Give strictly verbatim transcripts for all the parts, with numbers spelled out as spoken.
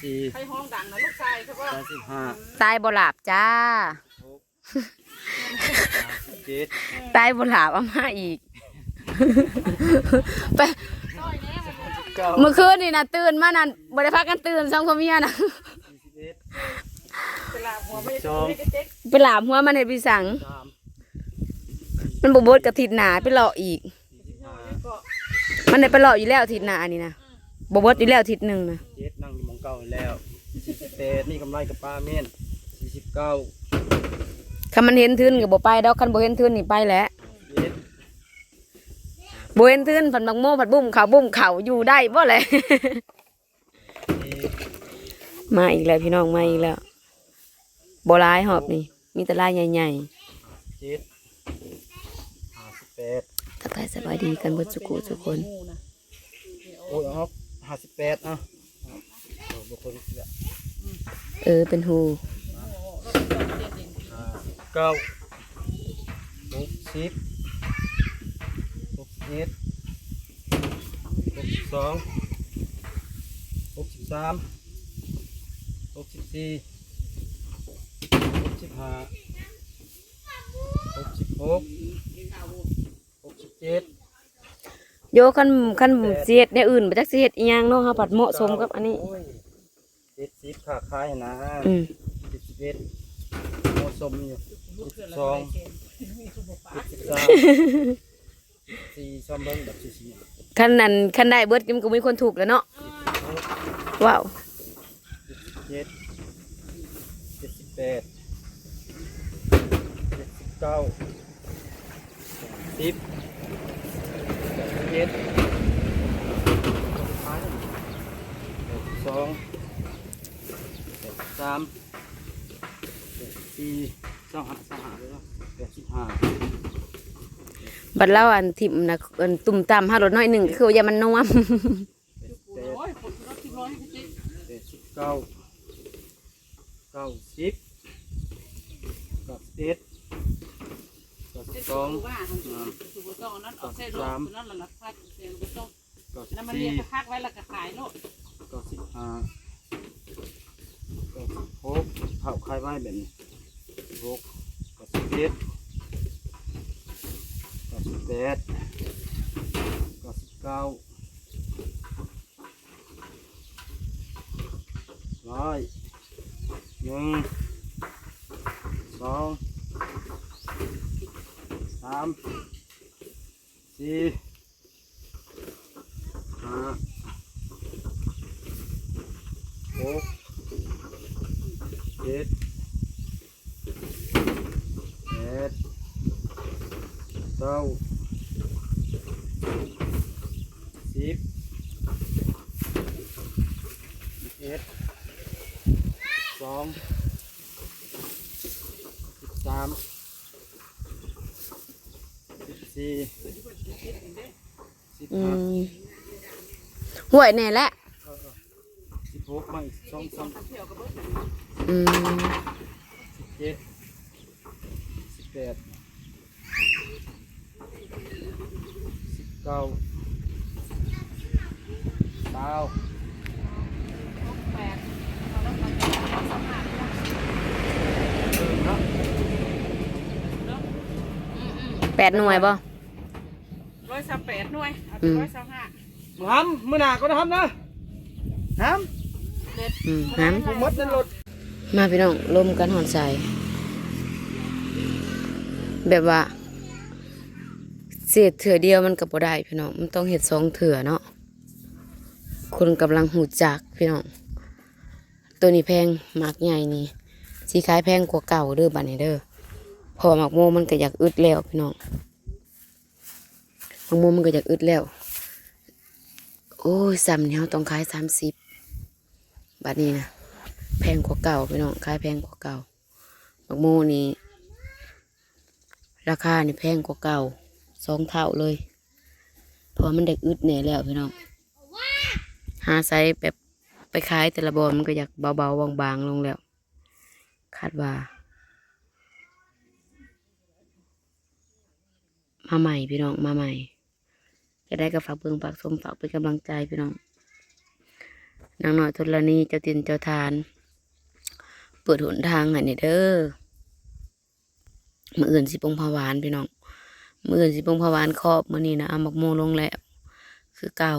สี่ ใครฮ้องดังนะลูกชายเขาว่า สามสิบห้า ตายบ่หลาบจ้า หก ห้าสิบเจ็ด ตายบ่หลาบเอามาอีก ไป เก้า เมื่อคืนนี่นะตื่นมานั่นบ่ได้พากันตื่นสองผัวเมียนะ สี่สิบเอ็ด ไปหลาบหัวมัน สอง ไปหลาบหัวมันให้พี่สัง สาม มันบ่เบิดกะทิศหนาไปเลาะอีก สี่สิบห้า มันได้ไปเลาะอยู่แล้วอาทิตย์หน้านี่นะ บ่เบิดอยู่แล้วอาทิตย์หนึ่งนะ เจ็ด นั่งอยู่หม่องเก่าแล้ว สี่สิบแปด นี่กำไรกับปลาเม่น สี่สิบเก้า คันมันเห็นทุนก็บ่ไปดอก คันบ่เห็นทุนนี่ไปแหละ เจ็ด บ่เห็นทุนผัดหมากโมผัดบุ้มเขาวบุ้มเขาวอยู่ได้บ่แหละ สี่ มาอีกแล้วพี่น้อง มาอีกแล้ว บ่หลายหอบนี่ มีแต่ลายใหญ่ เจ็ด ห้าสิบแปด ๆ ทักทายสบายดีกันเบิดสุขุสุคน โอ้ย เอา ห้าสิบแปด อ่ะ เออ บ่คนละ เออ เป็นฮู ห้า เก้า หกสิบ หกสิบเอ็ด หกสิบสอง หกสิบสาม หกสิบสี่ หกสิบห้า หกสิบหก หกสิบเจ็ด โย คัน คันสิเฮ็ดแนวอื่น บ่จักสิเฮ็ดอีหยังเนาะ เฮาผัดเหมาะสมกับอันนี้ โอ้ย เจ็ดสิบ ค้าขายนะ อืม เจ็ดสิบเอ็ด เหมาะสมอยู่ เจ็ดสิบสอง เจ็ดสิบสาม สี่ ซ่อมเบิ่งแบบสี่สิบ คันนั้น คันได้เบิดมันก็มีคนถูกแล้วเนาะ ว้าว เจ็ดสิบเจ็ด เจ็ดสิบแปด เจ็ดสิบเก้า สิบ เจ็ด แปดสิบสอง แปดสิบสาม แปดสิบสี่ สองห้า สองห้าเลยเนาะ แปดสิบห้า บัดลาวอันถิ่มนะ อันตุ่มต่ำหารถน้อยหนึ่ง คือว่าอย่ามันนวม แปดสิบแปด แปดสิบเก้า เก้าสิบ เก้าสิบเอ็ด เก้าสิบสอง เก้าสิบสาม เก้าสิบสี่ เก้าสิบห้า เก้าสิบหก เท่าขายไว้แบบนี้ หก เก้าสิบเจ็ด เก้าสิบแปด เก้าสิบเก้า ร้อย หนึ่ง สอง สาม สี่ ห้า หก เจ็ด แปด เก้า สิบ สิบเอ็ด สิบสอง สิบสาม สิบสี่ สิบห้า อืม ห้วยแน่แหละ เออ เออ สิบหก มาอีกสอง สอง อืม สิบเจ็ด สิบแปด สิบเก้า ซาว เนาะ แปดหน่วยบ่ ร้อยซาวแปดหน่วย เอาไป อืม ร้อยซาวห้า หำ มื้อหน้าก็ได้หำนะ หำ เด็ด อืม หำ หมดในรถ มาพี่น้อง ลมกันหอนใส แบบว่า เศษเทื่อเดียวมันก็บ่ได้พี่น้อง มันต้องเฮ็ดสองเทื่อเนาะ คนกำลังฮู้จักพี่น้อง ตัวนี้แพง หมากใหญ่นี่ สิขายแพงกว่าเก่าเด้อบัดนี้เด้อ เพราะว่าหมากโมมันก็อยากอึดแล้วพี่น้อง หมากโมมันก็อยากอึดแล้ว โอ้ย ซ้ำนี่เฮาต้องขายสามสิบ บัดนี้นะ แพงกว่าเก่าพี่น้อง ขายแพงกว่าเก่า หมากโมนี่ ราคานี่แพงกว่าเก่า สองเท่าเลย เพราะว่ามันได้อึดแน่แล้วพี่น้อง หาใส่แบบไปขายแต่ละบ่อนมันก็อยากเบาๆบางๆลงแล้ว คาดว่า มาใหม่พี่น้อง มาใหม่ จะได้ก็ฝากเบิ่งฝากชม ฝากเป็นกำลังใจพี่น้อง นางน้อยธรณีเจ้าถิ่นเจ้าฐาน เปิดหนทางให้แหน่เด้อ มื้ออื่นสิปงผักหวานพี่น้อง มื้ออื่นสิปงผักหวานครอบ มื้อนี้นะเอาหมากโมลงแล้ว คือเก่า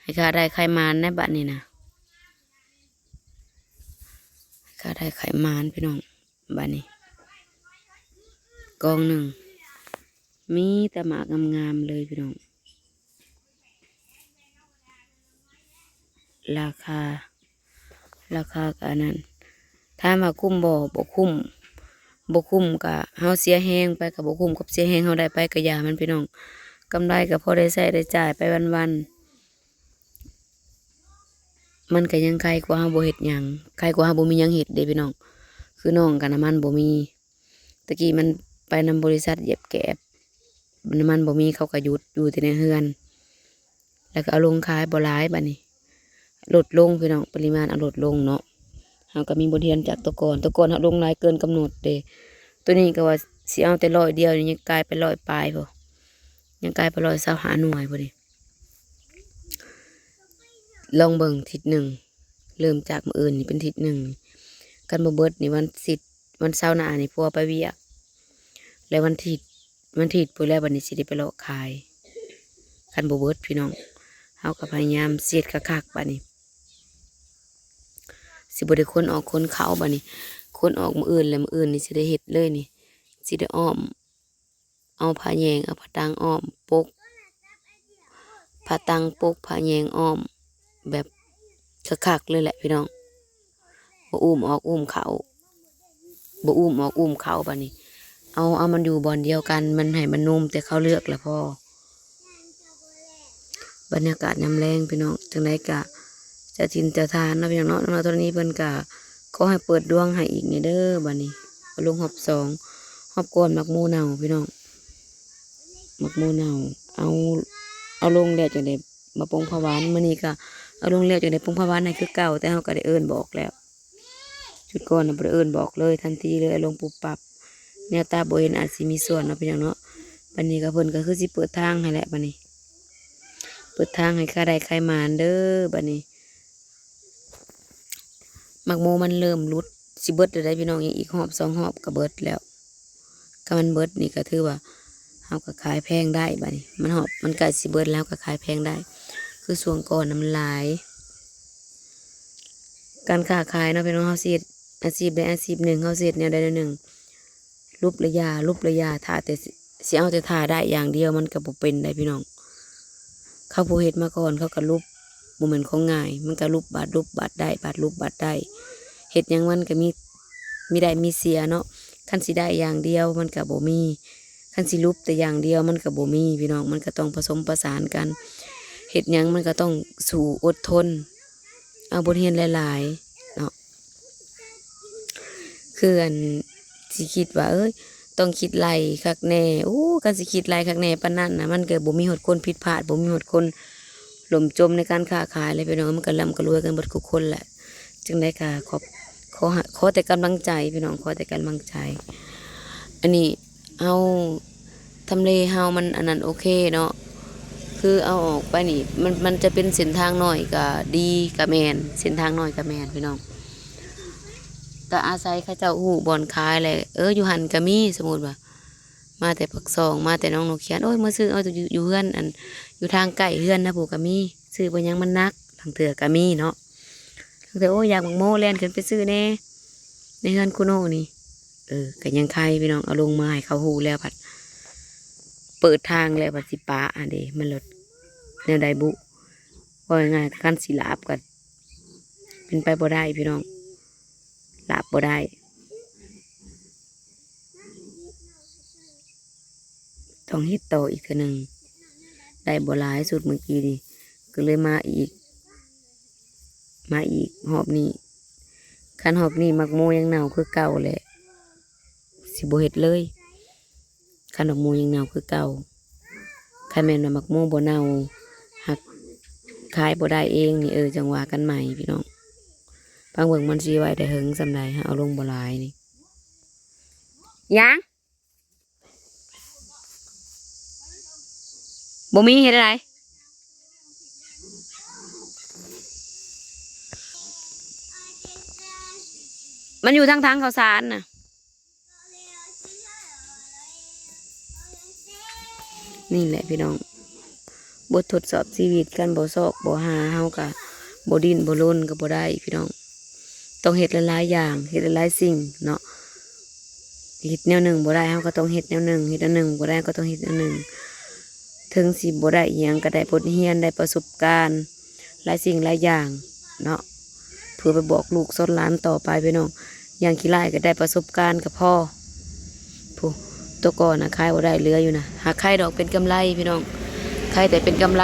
ให้ข้าได้ไข่หมานแหน่บัดนี้นะ ให้ข้าได้ไข่หมานพี่น้อง บัดนี้ กองหนึ่ง มีแต่หมากงามๆเลยพี่น้อง ราคา ราคาก็อันนั้น ถามว่าคุ้มบ่ บ่คุ้ม บ่คุ้มก็เฮาเสียแฮงไปก็บ่คุ้มกับเสียแฮงเฮาได้ไปก็อย่ามันพี่น้อง กำไรก็พอได้ใช้ได้จ่ายไปวันๆ มันก็ยังไคกว่าเฮาบ่เฮ็ดหยัง ไคกว่าเฮาบ่มีหยังเฮ็ดเด้พี่น้อง คือน้องก็น้ำมันบ่มี ตะกี้มันไปนำบริษัทเหยียบแกบ น้ำมันบ่มีเขาก็หยุดอยู่แต่ในเฮือน แล้วก็เอาลงขายบ่หลายบัดนี้ ลดลงพี่น้อง ปริมาณเอาลดลงเนาะ เฮาก็มีบทเรียนจากแต่ก่อน แต่ก่อนเฮาลงหลายเกินกำหนดเด้ ตัวนี้ก็ว่าสิเอาแต่ร้อยเดียวนี่ยังกลายเป็นร้อยปลายพุ้น ยังกลายเป็นร้อยซาวห้าหน่วยพุ้นนี่ ลองเบิ่งทิศหนึ่ง เริ่มจากมื้ออื่นนี่เป็นทิศหนึ่ง คันบ่เบิดนี่วันศิษย์ วันเสาร์หน้านี่ผัวไปเวียก แล้ววันอาทิตย์ วันอาทิตย์พุ้นแล้วบัดนี้สิได้ไปเลาะขาย คันบ่เบิดพี่น้อง เฮาก็พยายามเฮ็ดคักๆบัดนี้ สิบ่ได้ขนออกขนเข้าบัดนี้ ขนออกมื้ออื่น แล้วมื้ออื่นนี่สิได้เฮ็ดเลยนี่ สิได้อ้อม เอาผ้าแยง เอาผ้าตังอ้อมปก ผ้าตังปก ผ้าแยงอ้อม แบบคักๆเลยแหละพี่น้อง บ่อุ้มออกอุ้มเข้า บ่อุ้มออกอุ้มเข้าบัดนี้ เอา เอามันอยู่บ่อนเดียวกัน มันให้มันนุ่ม แต่เขาเลือกละพอ บรรยากาศยามแลงพี่น้อง จังใดก็เจ้าถิ่นเจ้าฐานเนาะพี่น้องเนาะ น้องธรณีเพิ่นก็ขอให้เปิดดวงให้อีกแหน่เด้อบัดนี้ เอาลงฮอบสอง ฮอบก่อนหมากโมเน่าพี่น้อง หมากโมเน่า เอา เอาลงแล้วจังได้มาปงผักหวาน มื้อนี้ก็เอาลงแล้วจังได้ปงผักหวานให้คือเก่า แต่เฮาก็ได้เอิ้นบอกแล้ว ชุดก่อนน่ะบ่ได้เอิ้นบอกเลย ทันทีเลย เอาลงปุ๊บปั๊บ แนวตาบ่เห็นอาจสิมีส่วนเนาะพี่น้องเนาะ บัดนี้ก็เพิ่นก็คือสิเปิดทางให้แหละบัดนี้ เปิดทางให้ข้าได้ไข่หมานเด้อบัดนี้ หมากโมมันเริ่มหลุด สิเบิดแล้วเด้อพี่น้อง ยังอีกฮอบสองฮอบก็เบิดแล้ว คันมันเบิดนี่ก็ถือว่าเฮาก็ขายแพงได้บัดนี้ มันฮอบ มันใกล้สิเบิดแล้วก็ขายแพงได้ คือช่วงก่อนน่ะมันหลาย การค้าขายเนาะพี่น้อง เฮาสิเฮ็ดอาชีพใดอาชีพหนึ่ง เฮาสิเฮ็ดแนวใดแนวหนึ่ง ลุบระยะ ลุบระยะ ถ้าแต่สิ สิเอาแต่ท่าได้อย่างเดียวมันก็บ่เป็นได้พี่น้อง เขาผู้เฮ็ดมาก่อนเขาก็ลุบ บ่แม่นของง่าย มันก็ลุบบาดลุบบาดได้ บาดลุบบาดได้ เฮ็ดหยังมันก็มี มีได้มีเสียเนาะ คันสิได้อย่างเดียวมันก็บ่มี คันสิลุบแต่อย่างเดียวมันก็บ่มี พี่น้อง มันก็ต้องผสมประสานกัน เฮ็ดหยังมันก็ต้องสู้อดทน เอาบทเรียนหลายๆเนาะ คืออันสิคิดว่า เอ้ย ต้องคิดไล่คักแน่ โอ้ คันสิคิดไล่คักแน่ปานนั้นนะ มันก็บ่มีฮอดคนผิดพลาด บ่มีฮอดคนล่มจมในการค้าขายเลยพี่น้อง มันก็ร่ำก็รวยกันเบิดทุกคนแหละ จังใดก็ขอบ ขอหา ขอแต่กำลังใจพี่น้อง ขอแต่กำลังใจ อันนี้เฮา ทำเลเฮามันอันนั้นโอเคเนาะ คือเอาออกไปนี่ มัน มันจะเป็นเส้นทางน้อยก็ดีก็แม่น เส้นทางน้อยก็แม่นพี่น้อง ก็อาศัยเขาเจ้าฮู้บ่อนขายแหละ เออ อยู่หั่นก็มี สมมุติว่า มาแต่ปากซอง มาแต่หนองนกเขียน โอ้ย มาซื้อเอาอยู่ อยู่เฮือน อัน อยู่ทางใกล้เฮือนนะผู้ก็มี ซื้อบ่หยังมันหนัก ลางเทื่อก็มีเนาะ ลางเทื่อ โอ้ย อยากหมากโม แล่นขึ้นไปซื้อแหน่ ในเฮือนคุโน่นี่ เออ ก็ยังไคพี่น้อง เอาลงมาให้เขาฮู้แล้วบัด เปิดทางแล้วบัดสิปะอันเด้ มันลดแนวใดบุ ว่าง่ายๆ คันสิหลาบก็เป็นไปบ่ได้พี่น้อง หลาบบ่ได้ ต้องเฮ็ดต่ออีกเทื่อหนึ่ง ได้บ่หลายสุดเมื่อกี้นี่ ก็เลยมาอีก มาอีกฮอบนี้ คันฮอบนี้หมากโมยังเน่าคือเก่าแหละ สิบ่เฮ็ดเลย คันหมากโมยังเน่าคือเก่า คันแม่นว่าหมากโมบ่เน่า หากขายบ่ได้เองนี่ เออ จั่งว่ากันใหม่พี่น้อง ฟังเบิ่งมันสิไว้ได้เหิงส่ำใด หาเอาลงบ่หลายนี่ หยัง บ่มีเฮ็ดอะไร เ มันอยู่ทางทางข้าวสารน่ะ นี่แหละพี่น้อง บททดสอบชีวิต คันบ่ซอกบ่หา เฮาก็บ่ดิ้นบ่รนก็บ่ได้พี่น้อง ต้องเฮ็ดหลายๆอย่าง เฮ็ดหลายๆสิ่งเนาะ เฮ็ดแนวหนึ่งบ่ได้ เฮาก็ต้องเฮ็ดแนวหนึ่ง เฮ็ดแนวหนึ่งบ่ได้ก็ต้องเฮ็ดแนวหนึ่ง ถึงสิบ่ได้อิหยังก็ได้บทเรียน ได้ประสบการณ์ หลายสิ่งหลายอย่างเนาะ เพื่อไปบอกลูกสอนหลานต่อไปพี่น้อง อย่างขี้ร้ายก็ได้ประสบการณ์ก็พอ ผู้ ตัวก่อนน่ะขายบ่ได้เหลืออยู่นะ หากขายดอกเป็นกำไรพี่น้อง ขายแต่เป็นกำไร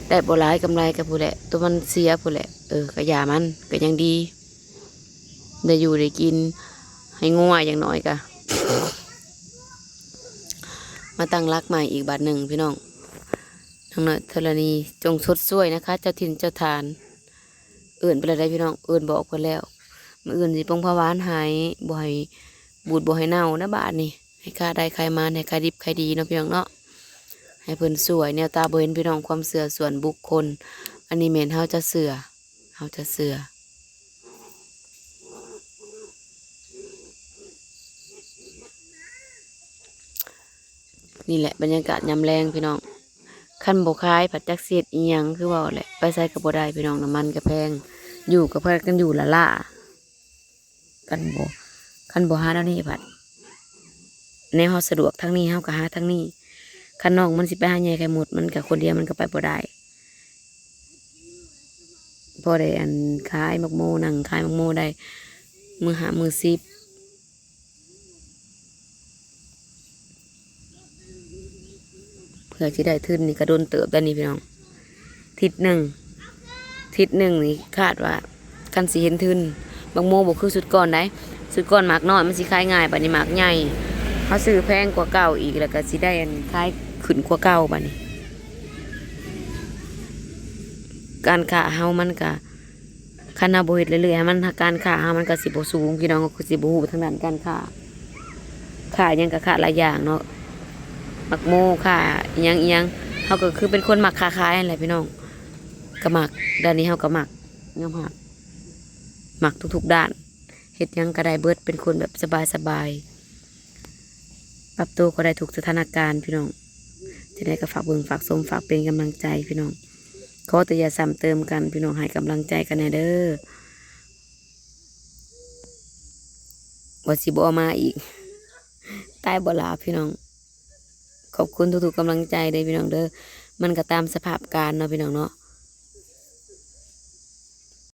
ได้บ่หลายกำไรก็พู้นแหละ ตัวมันเสียพู้นแหละ เออ ก็อย่ามัน ก็ยังดี ได้อยู่ได้กิน ให้งัวอย่างน้อยก็ มาตั้งหลักใหม่อีกบาดหนึ่งพี่น้อง นางน้อยธรณี จงชดช่วยนะคะ เจ้าถิ่นเจ้าฐาน เอิ้นไปแล้วได้พี่น้อง เอิ้นบอกเพิ่นแล้ว มื้ออื่นสิปงผ้าหวานให้ บ่ให้บูดบ่ให้เน่านะบาดนี้ ให้ค้าได้ขายหมาน ให้ขายดิบขายดีเนาะพี่น้องเนาะ ให้เพิ่นช่วย แนวตาบ่เห็นพี่น้อง ความเชื่อส่วนบุคคล อันนี้แม่นเฮาจะเชื่อ เฮาจะเชื่อ นี่แหละบรรยากาศยามแลงพี่น้อง คันบ่ขายผัดจักสิเฮ็ดอิหยัง คือเว้าแหละ ไปไสก็บ่ได้พี่น้อง น้ำมันก็แพง อยู่ก็พากันอยู่ละล่ากัน บ่ คันบ่หาแนวนี้ผัด แนวเฮาสะดวกทางนี้ เฮาก็หาทางนี้ คันน้องมันสิไปหาแย่ไข่มด มันก็คนเดียวมันก็ไปบ่ได้ พอได้อันขายหมากโม นั่งขายหมากโมได้ มื้อห้ามื้อสิบ เพื่อสิได้ทุนนี่ก็โดนเติบได้นี่พี่น้อง ทิศหนึ่ง ทิศหนึ่งนี่คาดว่า คันสิเห็นทุน หมากโมบ่คือชุดก่อนได๋ ชุดก่อนหมากน้อยมันสิขายง่าย บัดนี้หมากใหญ่ เฮาซื้อแพงกว่าเก่าอีก แล้วก็สิได้อันขายขึ้นกว่าเก่าบัดนี้ การค้าเฮามันก็ คันเฮาบ่เฮ็ดเรื่อยๆ ให้มัน การค้าเฮามันก็สิบ่สูง พี่น้องก็สิบ่ฮู้ทางด้านการค้า ค้าหยังก็ค้าหลายอย่างเนาะ หมากโม ค้าอิหยังอิหยัง เฮาก็คือเป็นคนมักค้าขายนั่นแหละพี่น้อง ก็มัก ด้านนี้เฮาก็มัก ยอมรับ มักทุกๆด้าน เฮ็ดหยังก็ได้เบิด เป็นคนแบบสบายๆ ปรับตัวก็ได้ทุกสถานการณ์พี่น้อง จั่งใดก็ฝากเบิ่งฝากชม ฝากเป็นกำลังใจพี่น้อง ขอแต่อย่าซ้ำเติมกันพี่น้อง ให้กำลังใจกันแหน่เด้อ ว่าสิบ่เอามาอีก ตายบ่หลาพี่น้อง ขอบคุณทุกๆกำลังใจเด้อพี่น้องเด้อ มันก็ตามสภาพการณ์เนาะพี่น้องเนาะ